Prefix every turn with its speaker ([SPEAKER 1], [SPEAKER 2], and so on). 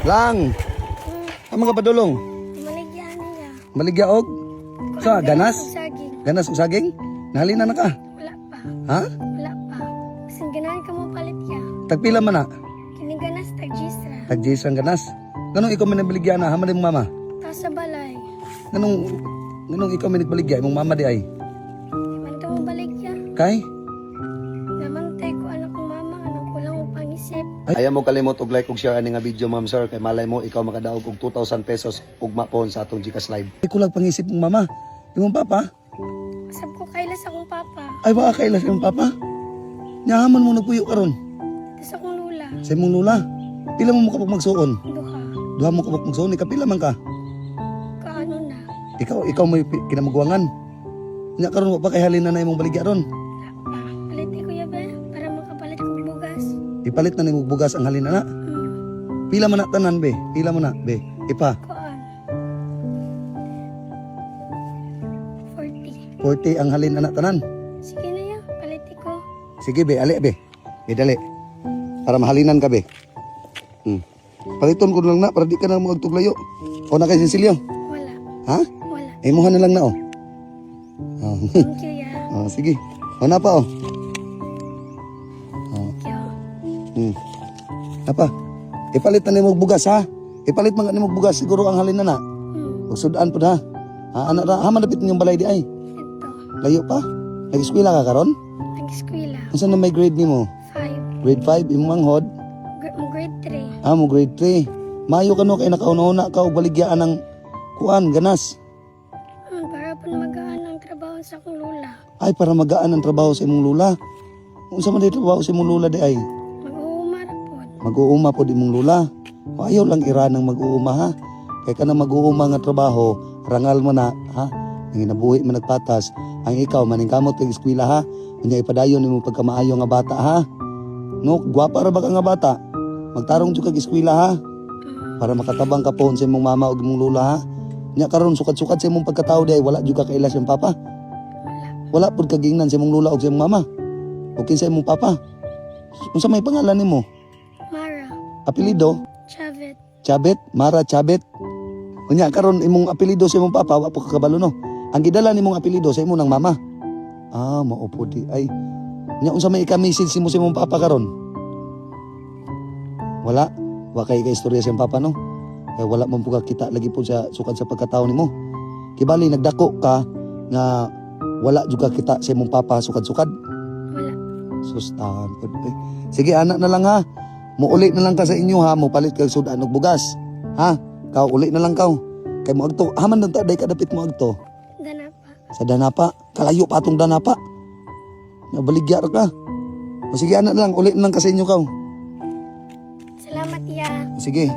[SPEAKER 1] Lang. Ang mga padulong.
[SPEAKER 2] Maligyan niya.
[SPEAKER 1] Maligya og sa ganas?
[SPEAKER 2] Saging.
[SPEAKER 1] Ganas og saging? Nahalina na ka.
[SPEAKER 2] Wala pa.
[SPEAKER 1] Ha?
[SPEAKER 2] Wala pa. Kasi ganahan ka mo palit ya.
[SPEAKER 1] Tagpila man na.
[SPEAKER 2] Kini ganas tag Gisra.
[SPEAKER 1] Tag ang ganas. Nganong ikaw man nagbaligya na haman imong mama?
[SPEAKER 2] Ta sa balay.
[SPEAKER 1] Nganong nganong ikaw man nagbaligya imong mama di ay?
[SPEAKER 2] Man to mo baligya.
[SPEAKER 1] Kay?
[SPEAKER 2] Namantay ko anak kong mama anang kulang og pangisip.
[SPEAKER 1] Ayaw mo kalimot og like og share ani nga video, ma'am, sir, kay malay mo ikaw makadaog og 2,000 pesos ugma pohon sa atong GCash Live. Ay kulag pangisip mong mama. Imong papa?
[SPEAKER 2] Sab ko kailas akong papa.
[SPEAKER 1] Ay wa kailas imong papa. Nyahaman mo nagpuyo karon
[SPEAKER 2] Tas akong lula.
[SPEAKER 1] sa imong lula. Pila mo mo kapag magsuon?
[SPEAKER 2] Duha.
[SPEAKER 1] Duha mo kapag magsuon, ikapila man ka?
[SPEAKER 2] Kaano na.
[SPEAKER 1] Ikaw ikaw may kinamagwangan. Nya karon wa pa kay halina na imong baligya ron.
[SPEAKER 2] Wala pa. Palit ko ya ba para makapalit kog bugas.
[SPEAKER 1] Ipalit na nimo bugas ang halina na. Pila man na tanan be? Pila mo na be? Ipa
[SPEAKER 2] Kuan. 40.
[SPEAKER 1] 40 ang halin na tanan.
[SPEAKER 2] Sige na ya, palit ko.
[SPEAKER 1] Sige be, ali be. Be dali. Para mahalinan ka be. Paliton ko na lang na para di ka na magtuglayo. O na kay Cecilio.
[SPEAKER 2] Wala.
[SPEAKER 1] Ha?
[SPEAKER 2] Wala.
[SPEAKER 1] Imuha na lang na oh. Oh.
[SPEAKER 2] Thank you ya.
[SPEAKER 1] Oh, sige. O na pa oh.
[SPEAKER 2] Thank you.
[SPEAKER 1] Napa. Ipalit na nimo og bugas ha. Ipalit man nimo og bugas siguro ang halin na na. Ug sudan pud ha. Ha ana ra ha malapit ninyong balay di ay.
[SPEAKER 2] Ito.
[SPEAKER 1] Layo pa. Nag-eskwela ka karon?
[SPEAKER 2] Nag-eskwela.
[SPEAKER 1] Unsa na may grade nimo?
[SPEAKER 2] 5.
[SPEAKER 1] Grade 5 imong manghod.
[SPEAKER 2] Grade 3.
[SPEAKER 1] Ah, mo grade 3. Mayo ka no kay nakauna-una ka og baligyaan ng kuan ganas.
[SPEAKER 2] Para po magaan ang trabaho sa akong lula.
[SPEAKER 1] Ay para magaan ang trabaho sa imong lula. Unsa man di trabaho sa imong lula di ay?
[SPEAKER 2] Mag-uuma ra po.
[SPEAKER 1] Mag-uuma pod imong lula. O, ayaw lang ira ng mag-uuma ha. Kay kanang mag-uuma nga trabaho, rangal mo na ha. Ang ginabuhi man nagpatas, ang ikaw maningkamot kag eskwela ha. Unya ipadayon nimo pagkamaayo nga bata ha. No, gwapa ra ba ka nga bata? Magtarong jud kag eskwela ha. Para makatabang ka pohon sa imong mama ug imong lola ha. Nya karon sukad-sukad sa imong pagkatao di ay wala jud ka kailas imong papa.
[SPEAKER 2] Wala.
[SPEAKER 1] Wala pud kagingnan sa imong lola ug sa imong mama. O kinsa imong papa. Unsa may pangalan nimo?
[SPEAKER 2] Mara.
[SPEAKER 1] Apelyido?
[SPEAKER 2] Chavit.
[SPEAKER 1] Chabet, Mara Chabet. Unya karon imong apelyido sa imong papa wa po ka kabalo no. Ang gidala nimong apelyido sa imong nang mama. Ah, mao po di ay. Nya unsa may ika-message nimo sa imong papa karon? Wala. Wa kay ka istorya sa imong papa no. Kay wala man po ka kita lagi po sa sukad sa pagkatao nimo. Kibali nagdako ka nga wala jud ka kita sa imong papa sukad-sukad.
[SPEAKER 2] Wala.
[SPEAKER 1] Sustahan po. Eh, sige, anak na lang ha. Muuli na lang ka sa inyo ha. Mupalit kag sudan og bugas. Ha? Kau uli na lang kau. Kay mo agto. Haman dan ta day kadapit mo agto.
[SPEAKER 2] Danapa.
[SPEAKER 1] Sa Danapa. Kalayo pa atong Danapa. Nabaligya ra ka. O sige, anak na lang. Uli na lang ka sa inyo kau.
[SPEAKER 2] Salamat ya.
[SPEAKER 1] O, sige.